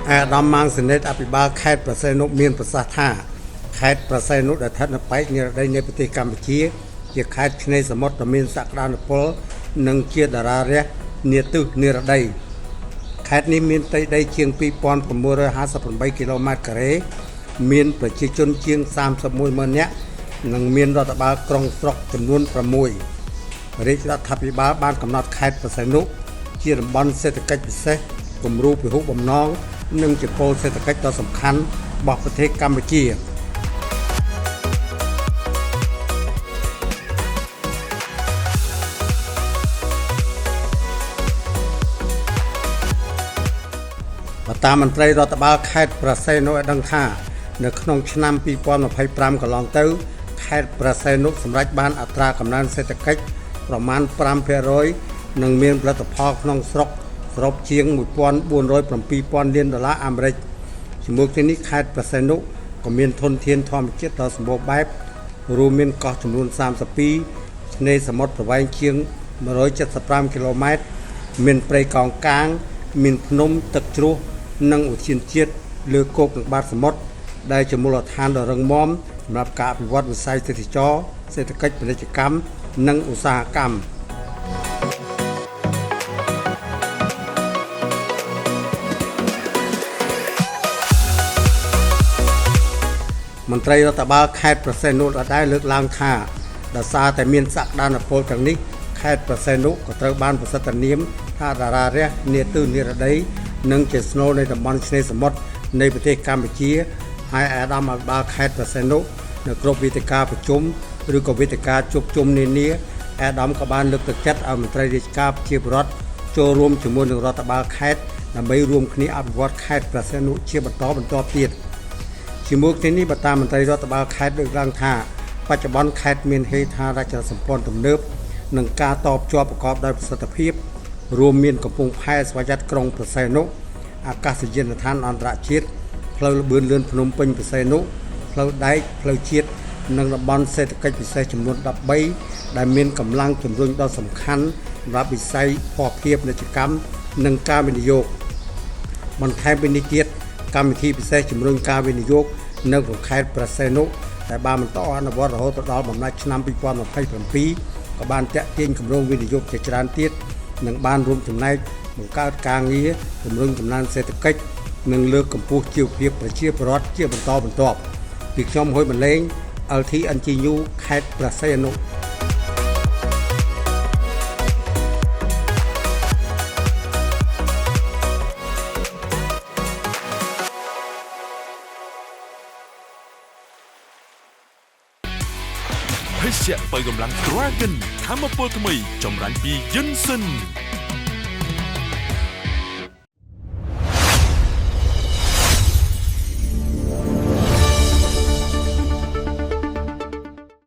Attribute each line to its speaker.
Speaker 1: ឯកឧត្តមម៉ាងសេនេតអភិបាលខេត្តព្រះសីហនុមានប្រសាសន៍ថាខេត្តព្រះសីហនុដែលស្ថិតនៅប៉ែកនិរតីនៃប្រទេសកម្ពុជា ជាខេត្តឆ្នេរសមុទ្រដ៏មានសក្តានុពលនិងជាតារារះនាទិសនិរតីខេត្តនេះមានផ្ទៃដីជាង2658គីឡូម៉ែត្រការ៉េមានប្រជាជនជាង31ម៉ឺននាក់និងមានរដ្ឋបាលក្រុងស្រុកចំនួន6រាជរដ្ឋាភិបាលបានកំណត់ខេត្តព្រះសីហនុជាតំបន់សេដ្ឋកិច្ចពិសេសគំរូពហុបំណងនិងជាប៉ូលសេដ្ឋកិច្ចដ៏សំខាន់របស់ប្រទេសកម្ពុជា បើតាមមន្ត្រីរដ្ឋបាលខេត្តព្រះសីហនុឲ្យដឹងថានៅក្នុងឆ្នាំ2025កន្លងទៅខេត្តព្រះសីហនុសម្រេចបានអត្រាកំណើនសេដ្ឋកិច្ចប្រមាណ5%និងមានផលិតផលក្នុងស្រុកសរុបជាង1407ពាន់លានដុល្លារអាមេរិកជាមួយគ្នានេះខេត្តព្រះសីហនុក៏មានធនធានធម្មជាតិដ៏សម្បូរបែបរួមមានកោះចំនួន32ឆ្នេរសមុទ្រប្រវែងជាង175គីឡូម៉ែត្រមានព្រៃកោងកាង មានភ្នំទឹកជ្រោះនិងឧទ្យានជាតិលើគោកនិងបាតសមុទ្រដែលជាមូលដ្ឋានដ៏រឹងមាំសម្រាប់ការអភិវឌ្ឍវិស័យទេសចរណ៍សេដ្ឋកិច្ចពាណិជ្ជកម្មនិងឧស្សាហកម្មមន្ត្រីរដ្ឋបាលខេត្តព្រះសីហនុដដែលលើកឡើងថាដោយសារតែមានសក្តានុពលទាំងនេះខេត្តព្រះសីហនុក៏ត្រូវបានប្រសិទ្ធនាមថាតារារះនាទិសនិរតីនិងជាស្នូលនៃតំបន់ឆ្នេរសមុទ្រនៃប្រទេសកម្ពុជាហើយអាដាមអភិបាលខេត្តព្រះសីហនុនៅគ្រប់វេទិកាប្រជុំឬក៏វេទិកាជួបជុំនានាអាដាមក៏បានលើកទឹកចិត្តឲ្យមន្ត្រីរាជការប្រជាពលរដ្ឋចូលរួមជាមួយនឹងរដ្ឋបាលខេត្តដើម្បីរួមគ្នាអភិវឌ្ឍខេត្តព្រះសីហនុជាបន្តបន្ទាប់ទៀត ជាមួយគ្នានេះបើតាមមន្ត្រីរដ្ឋបាលខេត្តលើកឡើងថាបច្ចុប្បន្នខេត្តមានហេដ្ឋារចនាសម្ព័ន្ធទំនើបនិងការតភ្ជាប់ប្រកបដោយប្រសិទ្ធភាពរួមមានកំពង់ផែស្វយ័តក្រុងព្រះសីហនុអាកាសយានដ្ឋានអន្តរជាតិផ្លូវល្បឿនលឿនភ្នំពេញព្រះសីហនុផ្លូវដែកផ្លូវជាតិនិងតំបន់សេដ្ឋកិច្ចពិសេសចំនួន13ដែលមានកម្លាំងជំរុញដ៏សំខាន់សម្រាប់វិស័យភស្តុភារពាណិជ្ជកម្មនិងការវិនិយោគ បន្ថែមពីនេះទៀតកម្មវិធីពិសេសជំរុញការវិនិយោគនៅក្នុងខេត្តព្រះសីហនុដែលបានបន្តអនុវត្តរហូតដល់បំណាច់ឆ្នាំ2027ក៏បានទាក់ទាញគម្រោងវិនិយោគជាច្រើនទៀតនិងបានរួមចំណែកបង្កើតការងារជំរុញកំណើនសេដ្ឋកិច្ចនិងលើកកម្ពស់ជីវភាពប្រជាពលរដ្ឋជាបន្តបន្ទាប់ពីខ្ញុំហ៊ុយបន្លែង LTNG News ខេត្តព្រះសីហនុ
Speaker 2: ភេសជ្ជៈបើកម្លាំង Dragon ធម្មពលថ្មីចម្រាញ់ពីយិនសិន។